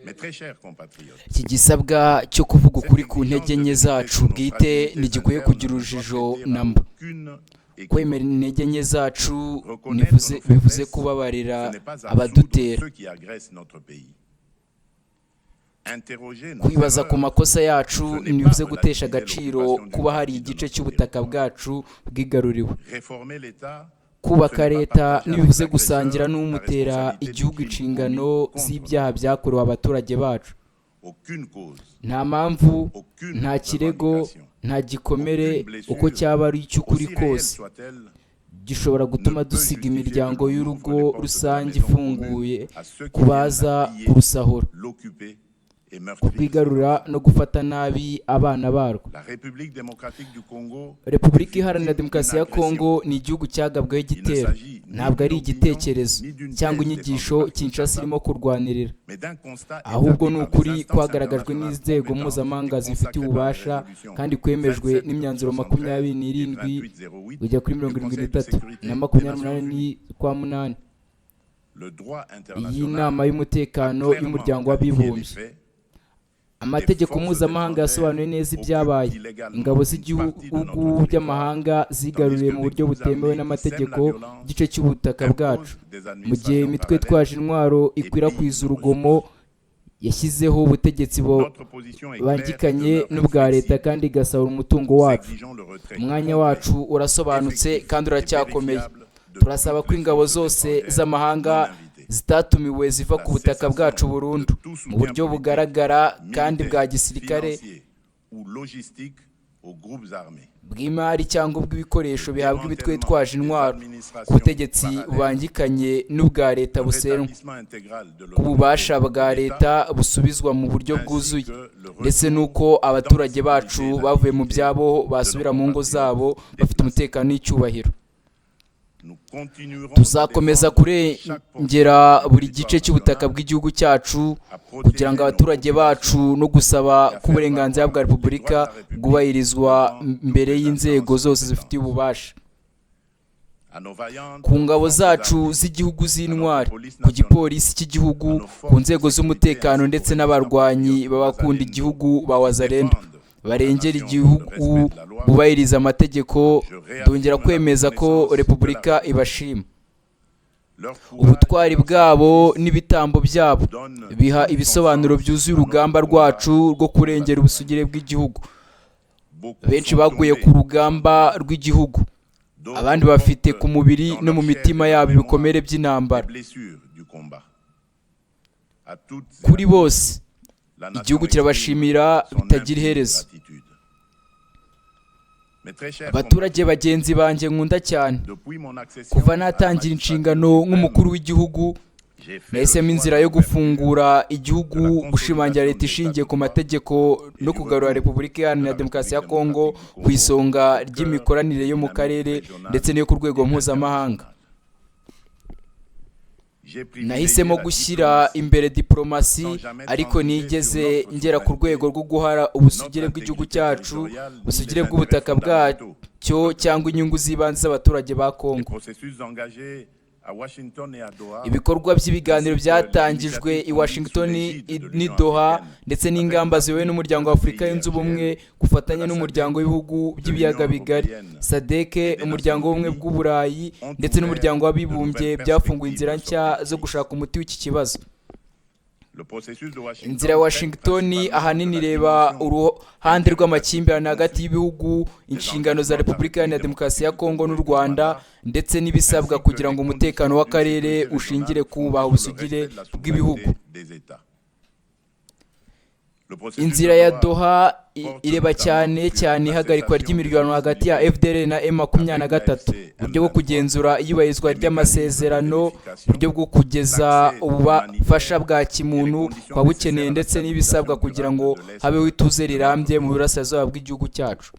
Mes très chers compatriotes, Iki gisabwa cyo kuvuga ukuri ku ntege nke zacu bwite ntigikwiye kugira urujijo na mba. Kwemera intege nke zacu bivuze kubabarira ce n'est pas absoudre abadutera. ceux qui agressent notre pays. Interroger nos Kwibaza ku erreurs, makosa yacu ntibivuze gutesha agaciro kuba hari igice cy'ubutaka bwacu bwigaruriwe. réformer l'État, Kubaka leta ntibivuze gusangira n'umutera igihugu inshingano z'ibyaha byakorewe abaturage bacu. aucune cause, Nta mpamvu, aucune nta kirego, revendication, nta gikomere, uko cyaba ari icy'ukuri aussi réelle kose, soit-elle, gishobora gutuma dusiga imiryango y'urugo rusange ifunguye ku baza kurusahura, l'occuper et meurtrir. kurwigarura no gufata nabi abana barwo. La République démocratique du Congo, Repubulika Iharanira Demokarasi ya Kongo ni igihugu cyagabweho igitero. Ntabwo ari igitekerezo cyangwa inyigisho Kinshasa irimo kurwanirira, mais d'un constat ahubwo établi ni par les ukuri instances kwagaragajwe internationales n'inzego compétentes mpuzamahanga et zifitiye consacré par les ububasha résolutions kandi kwemejwe 27 n'imyanzuro 73 27 et 28 08 kujya kuri du mirongo irindwi Conseil de n'itatu sécurité na des 28 Nations Unies. kwa munani Le droit iyi international nama y'umutekano clairement y'Umuryango qualifié les w'Abibumbye. faits. Amategeko mpuzamahanga yasobanuye neza ibyabaye. Ingabo z'igihugu by'amahanga zigaruriye mu buryo butemewe n'amategeko igice cy'ubutaka bwacu, mu gihe imitwe itwaje intwaro ikwirakwiza urugomo yashyizeho ubutegetsi Notre position est claire et bangikanye demeure n'ubwa leta inflexible. kandi igasahura umutungo wacu. Exigeons le retrait Umwanya complet, wacu urasobanutse effectif kandi et uracyakomeye. vérifiable de Turasaba toutes ko les ingabo forces zose étrangères z'amahanga non invitées, zitatumiwe ziva ku butaka bwacu burundu, mu buryo bugaragara kandi bwa militaires, gisirikare, financiers ou logistiques aux groupes armés. bw'imari cyangwa ubw'ibikoresho bihabwa imitwe yitwaje intwaro, ku butegetsi bubangikanye n'ubwa leta Le busenywa, rétablissement intégral de ku bubasha l'autorité bwa de l'État, leta busubizwa mu buryo bwuzuye, ndetse n'uko abaturage bacu bavuye mu byabo basubira mu ngo zabo bafite umutekano n'icyubahiro. nous continuerons de Tuzakomeza défendre chaque kurengera portion buri du gice territoire cy'ubutaka national, bw'igihugu cyacu à protéger kugira ngo nos abaturage bacu populations no gusaba et à ko uburenganzira faire bwa valoir les droits repubulika de la République bwubahirizwa devant toutes mbere les y'inzego instances zose zifitiye compétentes. ububasha. À nos vaillantes Ku ngabo forces zacu armées, z'igihugu z'intwari, ku gipolisi cy'igihugu, ku nzego z'umutekano ndetse n'abarwanyi b'abakunda igihugu ba Wazalendo défendent la barengera nation, le igihugu, respect de la loi, bubahiriza amategeko, je ndongera réaffirme la kwemeza ko reconnaissance de la repubulika République. ibashima. Leur courage et Ubutwari leur bwabo sacrifice n'ibitambo byabo donnent biha tout son ibisobanuro sens byuzuye à notre urugamba combat rwacu rwo pour la kurengera ubusugire souveraineté. bw'igihugu. Beaucoup Benshi sont baguye tombés, ku rugamba rw'igihugu, d'autres abandi bafite portent ku mubiri dans no mu leur chair mitima et leur yabo mémoire ibikomere les by'intambara. blessures du combat. À toutes et à Kuri tous, bose, la nation igihugu exprime kirabashimira son bitagira infinie iherezo. gratitude. Mes très chers Abaturage compatriotes, bagenzi banjye nkunda cyane, depuis mon accession kuva à la natangira magistrature inshingano suprême, nk'umukuru w'igihugu, j'ai fait le nahisemo choix inzira de yo l'ouverture, gufungura de la igihugu, gushimangira consolidation leta de l'état ishingiye de ku droit mategeko et no du kugarura retour Repubulika de Iharanira la Demokarasi ya République Kongo démocratique du ku Congo isonga au cœur ry'imikoranire des yo mu dynamiques karere régionales ndetse n'iyo ku rwego et mpuzamahanga. internationales. J'ai privilégié Nahisemo la gushyira diplomatie imbere diplomasi, sans jamais ariko transiger sur nigeze notre ngera ku souveraineté, rwego rwo guhara ubusugire notre bw'igihugu intégrité cyacu, territoriale ni ubusugire les intérêts bw'ubutaka fondamentaux bwacyo de notre cyangwa pays. inyungu z'ibanze z'abaturage ba Les Kongo. processus engagés à Washington et à Doha, Ibikorwa by'ibiganiro ainsi que les byatangijwe initiatives i conduites sous Washington l'égide de n'i l'Union Doha africaine ndetse avec n'ingamba ziyobowe l'appui n'Umuryango de wa Afurika Yunze l'CIRGL, Ubumwe ku de bufatanye la n'Umuryango SADC, w'Ibihugu de by'Ibiyaga l'Union Bigari, européenne SADC, et des Umuryango Nations w'Ubumwe Unies bw'Uburayi ont ndetse ouvert n'Umuryango de w'Abibumbye nouvelles byafunguye perspectives inzira de nshya sortie de zo crise. gushaka umuti w'iki kibazo. Le processus de Washington Inzira ya traite Washington principalement de ahanini la ireba dimension uruhande rw'amakimbirane interétatique du hagati conflit, y'ibihugu, des inshingano za engagements de la Repubulika Iharanira République Demokarasi ya démocratique du Kongo Congo n'u et du Rwanda, Rwanda, ndetse n'ibisabwa ainsi que kugira les ngo umutekano conditions d'une w'akarere sécurité ushingire régionale kubaha fondée sur le ubusugire respect de la bw'ibihugu. souveraineté des États. Le processus de Inzira ya Doha Doha porte ireba notamment cyane sur cyane la ihagarikwa cessation des ry'imirwano hagati ya hostilités FDL na M23, avec l'AFC uburyo bwo M23, kugenzura iyubahirizwa les mécanismes de ry'amasezerano, vérification, uburyo bwo kugeza l'accès ubufasha humanitaire bwa et les kimuntu conditions ku babukeneye, nécessaires à la ndetse n'ibisabwa stabilisation kugira durable ngo de l'Est habeho ituze de notre rirambye mu pays. burasirazuba bw'igihugu cyacu.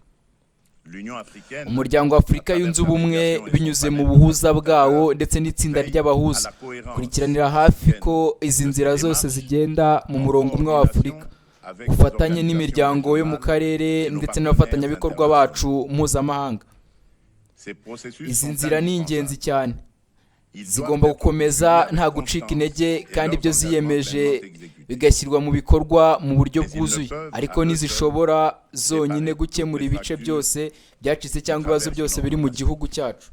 L'Union africaine, Umuryango wa à Afurika travers Yunze sa Ubumwe, médiation et son binyuze mu panel de buhuza bwawo facilitateurs, ndetse n'itsinda veille à ry'abahuza, la cohérence kurikiranira hafi africaine ko izi de ces nzira zose démarches zigenda mu en murongo umwe wa coordination Afurika, avec les ubufatanye organisations n'imiryango yo mu régionales karere et nos ndetse partenaires n'abafatanyabikorwa internationaux. bacu mpuzamahanga. Ces processus Izi sont nzira ni ingenzi indispensables. cyane, Ils doivent zigomba être gukomeza poursuivis nta avec gucika constance intege, et kandi leurs ibyo engagements ziyemeje pleinement exécutés. bigashyirwa mu bikorwa mu buryo bwuzuye. Ariko ntizishobora zonyine gukemura ibice byose byacitse cyangwa ibibazo byose biri mu gihugu cyacu.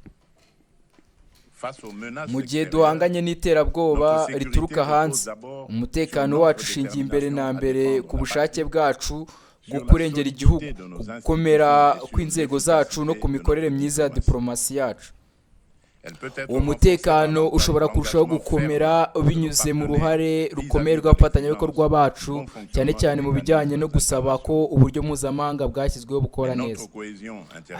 Mu gihe duhanganye n'iterabwoba rituruka hanze, umutekano wacu ushingiye imbere na mbere ku bushake bwacu bwo kurengera igihugu, gukomera kw'inzego zacu no ku mikorere myiza ya diporomasi yacu. Uwo mutekano ushobora kurushaho gukomera binyuze mu ruhare rukomeye rw'abafatanyabikorwa bacu, cyane cyane mu bijyanye no gusaba ko uburyo mpuzamahanga bwashyizweho bukora neza.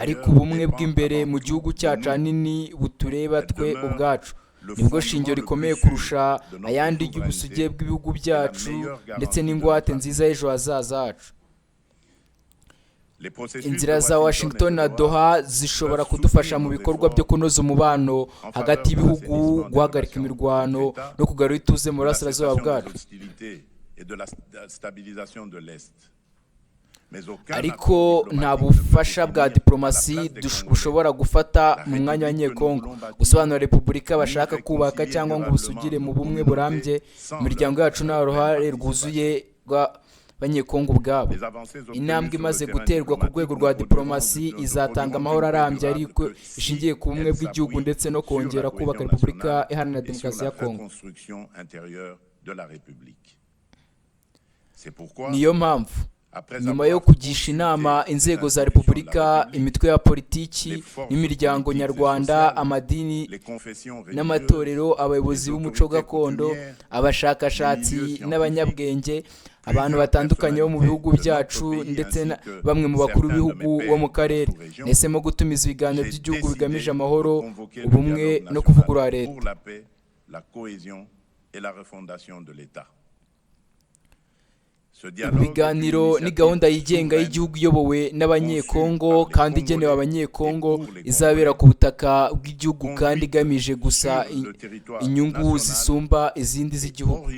Ariko ubumwe bw'imbere mu gihugu cyacu ahanini butureba twe ubwacu, nibwo shingiro rikomeye kurusha ayandi y'ubusugi bw'ibihugu byacu ndetse n'ingwate nziza y'ejo hazaza hacu. Inzira za Washington na Doha zishobora kudufasha mu bikorwa byo kunoza umubano hagati y'ibihugu, guhagarika imirwano no kugarura ituze mu burasirazuba bwacu. Ariko nta bufasha bwa diporomasi bushobora gufata mu mwanya w'Abanyekongo, gusobanura repubulika bashaka kubaka cyangwa ngo busugire mu bumwe burambye imiryango yacu. Nta ruhare rwuzuye rw'Abanyekongo ubwabo, intambwe imaze guterwa ku rwego rwa diporomasi izatanga amahoro arambye ariko ishingiye ku bumwe bw'igihugu ndetse no kongera kubaka Repubulika Iharanira Demokarasi ya Kongo. Niyo mpamvu, nyuma yo kugisha inama inzego za repubulika, imitwe ya politiki n'imiryango nyarwanda, amadini n'amatorero, abayobozi b'umuco gakondo, abashakashatsi n'abanyabwenge, abantu batandukanye bo mu bihugu byacu ndetse na bamwe mu bakuru b'ibihugu bo mu karere, nahisemo gutumiza ibiganiro by'igihugu bigamije amahoro, ubumwe no kuvugurura leta. Ibiganiro ni gahunda yigenga y'igihugu iyobowe n'Abanyekongo kandi igenewe Abanyekongo, izabera ku butaka bw'igihugu kandi igamije gusa inyungu zisumba izindi z'igihugu.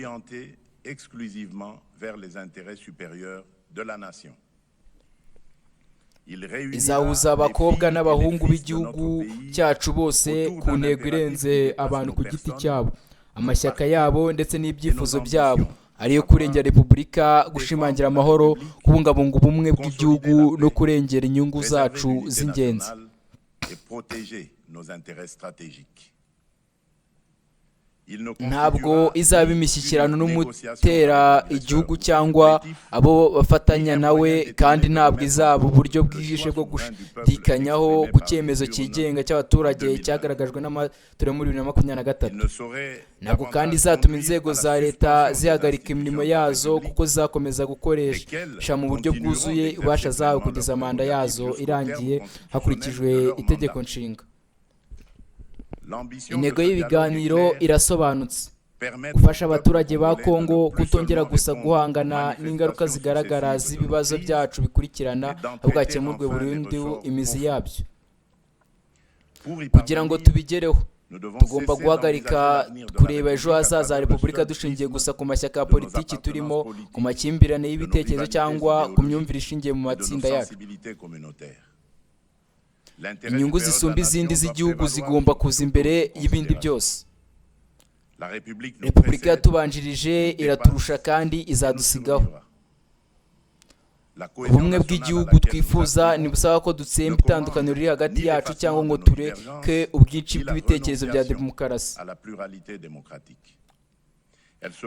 Izahuza abakobwa n'abahungu b'igihugu cyacu bose ku ntego irenze abantu ku giti cyabo, amashyaka yabo ndetse n'ibyifuzo byabo, ariyo kurengera repubulika, gushimangira amahoro, kubungabunga ubumwe bw'igihugu no kurengera inyungu zacu z'ingenzi. Ntabwo izaba imishyikirano n'umutera igihugu cyangwa abo bafatanya nawe, kandi ntabwo izaba uburyo bwihishe bwo gushidikanyaho ku cyemezo cyigenga cy'abaturage cyagaragajwe n'amatora muri 2023. Ntabwo kandi izatuma inzego za leta zihagarika imirimo yazo, kuko zizakomeza gukoresha mu buryo bwuzuye ububasha zawo kugeza manda yazo irangiye hakurikijwe Itegeko Nshinga. Intego y'ibiganiro irasobanutse: gufasha abaturage ba Kongo kutongera gusa guhangana n'ingaruka zigaragara z'ibibazo byacu bikurikirana, ahubwo hakemurwe burundu imizi yabyo. Kugira ngo tubigereho, tugomba guhagarika kureba ejo hazaza ha repubulika dushingiye gusa ku mashyaka ya politiki turimo, ku makimbirane y'ibitekerezo cyangwa ku myumvire ishingiye mu matsinda yacu. Inyungu zisumba izindi z'igihugu zigomba kuza imbere y'ibindi byose. Repubulika yatubanjirije iraturusha kandi izadusigaho. Ubumwe bw'igihugu twifuza ntibusaba ko dutsemba itandukaniro riri hagati yacu cyangwa ngo tureke ubwinshi bw'ibitekerezo bya demokarasi.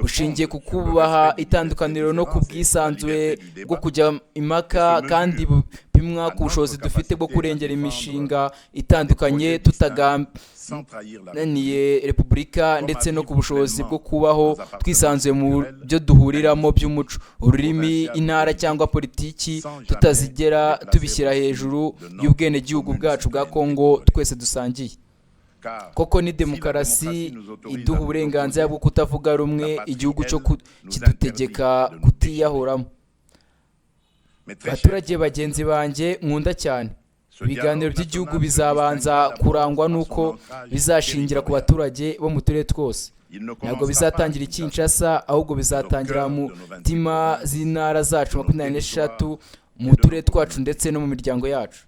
Bushingiye ku kubaha itandukaniro no ku bwisanzure bwo kujya impaka, kandi bupimwa ku bushobozi dufite bwo kurengera imishinga itandukanye tutagambananiye repubulika, ndetse no ku bushobozi bwo kubaho twisanzuye mu byo duhuriramo by'umuco, ururimi, intara cyangwa politiki, tutazigera tubishyira hejuru y'ubwenegihugu bwacu bwa Kongo twese dusangiye. Koko ni demokarasi iduha uburenganzira bwo kutavuga rumwe, igihugu cyo kidutegeka kutiyahuramo. Abaturage bagenzi banjye nkunda cyane, ibiganiro by'igihugu bizabanza kurangwa n'uko bizashingira ku baturage bo mu turere twose. Ntabwo bizatangira i Kinshasa, ahubwo bizatangira mu mutima z'intara zacu 23, mu turere twacu ndetse no mu miryango yacu.